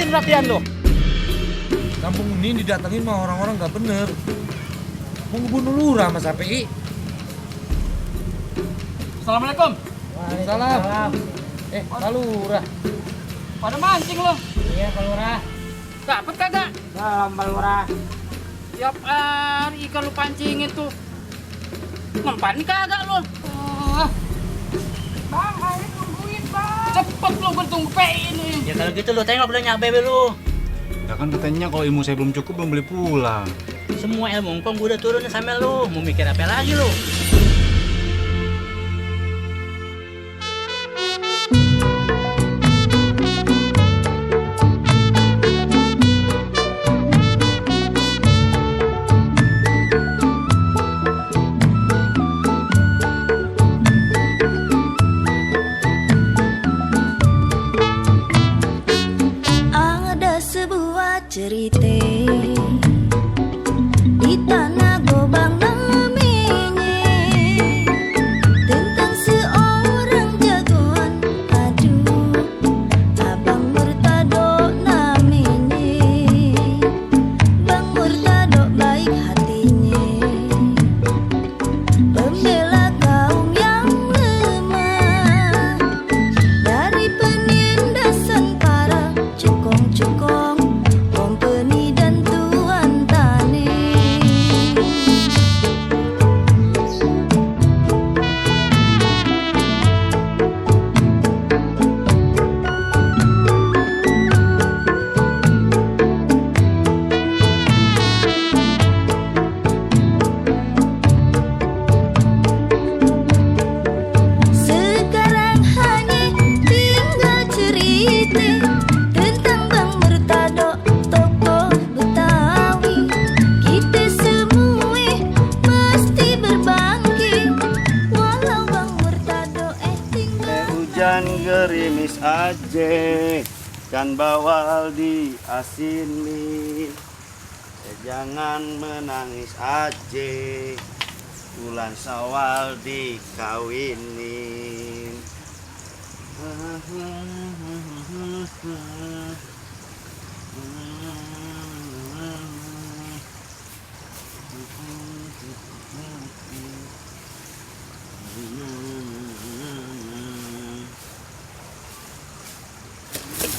ngapain latihan lo? Kampung ini didatengin sama orang-orang nggak bener. Mau ngebunuh lurah Mas API. Assalamualaikum. Waalaikumsalam. Pak Lurah. Pada mancing lo? Iya, Pak Lurah. Dapet kagak? Salam, Pak Lurah. Tiap hari ikan lu pancingin tuh. Mempan kagak lo? Bang, ayo tungguin bang. Cepet lo, gue tunggu PI ini. Ya kalau gitu lu tengok udah nyampe lu. Ya kan katanya kalau ilmu saya belum cukup belum boleh pulang. Semua ilmu ngkong gue udah turunin sama lu. Mau mikir apa lagi lu? Ada sebuah cerita di tanah Gobang namanya tentang seorang jagoan, aduh, Abang Murtado namanya. Bang Murtado baik hatinya, pembela kaum yang lemah dari penindasan para cukong-cukong, company dan tuan tani. Sekarang hanya tinggal cerita tentang Bang Murtado, tokoh Betawi. Kita semua mesti berbangkit walau Bang Murtado tinggal. Hujan gerimis aja, kan bawal diasinin. Jangan menangis aja, bulan Syawal dikawinin.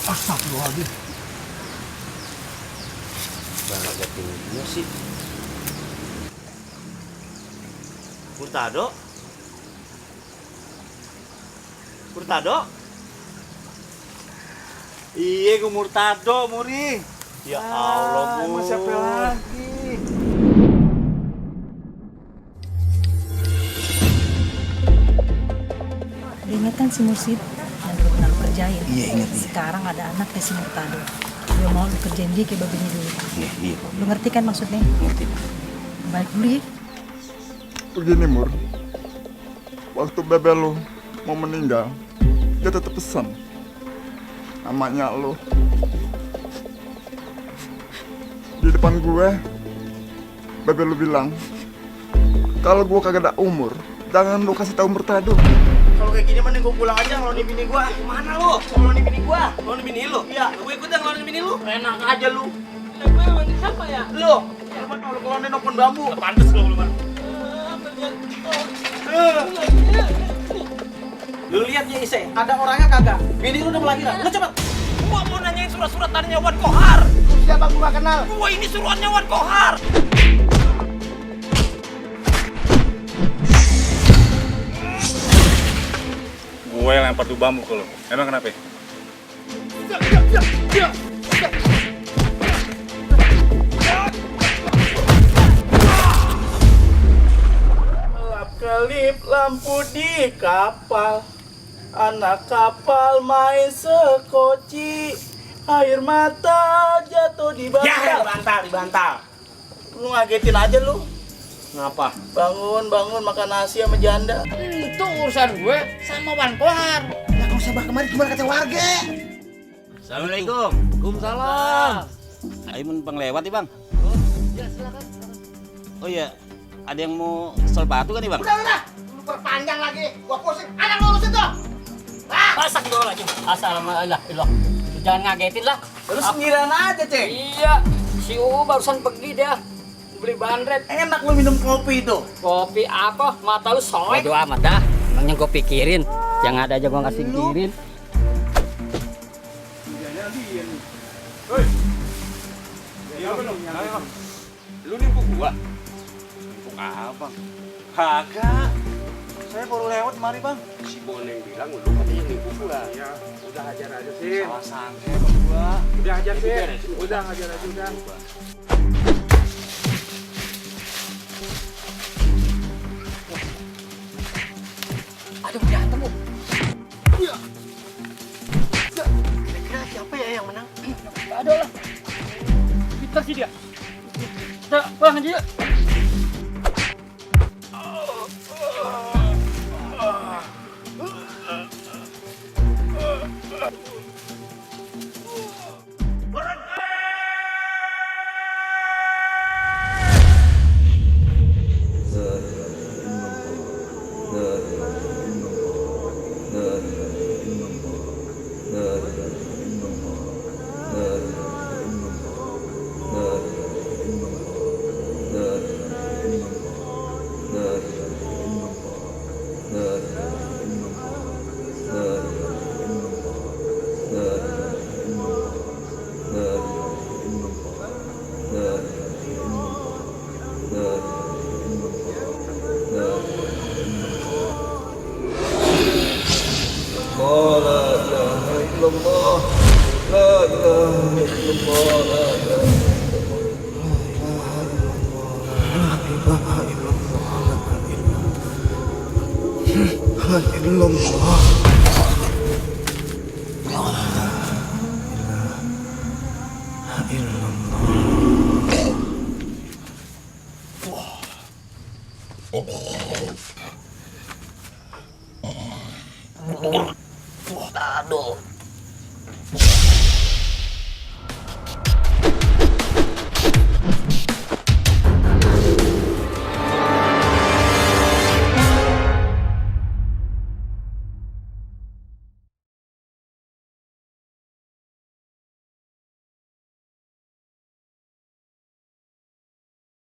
Astagfirullahaladzim. Bahasa tingginya sih. Murtado? Murtado? Iya, gue Murtado, Muri. Ya Allah, Bu. Siapa lagi? Ingat kan si Mursid yang dulu pernah lu kerjain? Iya, ingat, iya. Sekarang ada anaknya si Murtado. Lu mau lu kerjain dia kayak babinya dulu. Iya. Lu ngerti kan maksudnya? Ngerti. Balik dulu ya. Begini Mur, waktu bebe lu mau meninggal, dia tetap pesan namanya lu di depan gue. Bebe lu bilang kalau gue kagak ada umur, jangan lu kasih tahu Murtado. Kalau kayak gini mending gue pulang aja ngelonin bini gue. Kemana lu? Ngelonin bini gue. Ngelonin bini lu? Iya. Gue ikutan ngelonin bini lu. Enak aja lu. Gue emang siapa ya? Lu. Lu kalau ngelonin open bambu. Pantes lo lu, Bang. Lu lihat ya Ise, ada orangnya kagak? Bini lu udah melahirkan. Lu cepet. Gua mau nanyain surat-surat tadinya Wan Kohar. Siapa gue gak kenal? Gua ini suruhannya Wan Kohar. Gue lempar tuh bambu ke lo. Emang kenapa? Kelip lampu di kapal, anak kapal main sekoci, air mata jatuh di bantal. Ya, di bantal. Lu ngagetin aja lu. Ngapa? Bangun makan nasi sama janda. Itu urusan gue sama Wan Kohar. Ya kalau sabah kemarin gimana kata warga? Assalamualaikum. Waalaikumsalam. Ayo numpang lewat nih bang. Ya silakan. Oh iya, ada yang mau sol batu kan nih bang? Udah. Lu perpanjang lagi. Gua pusing. Anak lu urusin tuh. Astagfirullahaladzim. Assalamualaikum. Jangan ngagetin lah. Lu sendirian aja, Cek. Iya, si U barusan pergi dia beli bandret. Enak lu minum kopi itu. Kopi apa? Mata lu soek. Bodo amat dah. Emangnya gue pikirin. Yang ada aja gue nggak pikirin. Lu nipu gua? Nipu apa? Kagak. Saya baru lewat kemari, Bang. Si Boneng bilang lu katanya nipu gua. Ya, udah hajar aja sih. Salah sangka Bang gua. Udah hajar sih. Udah hajar aja udah. Aduh, berantem Bu. Kira-kira siapa ya yang menang? Ada lah. Kita sih dia. Kita pulang aja yuk. Aduh.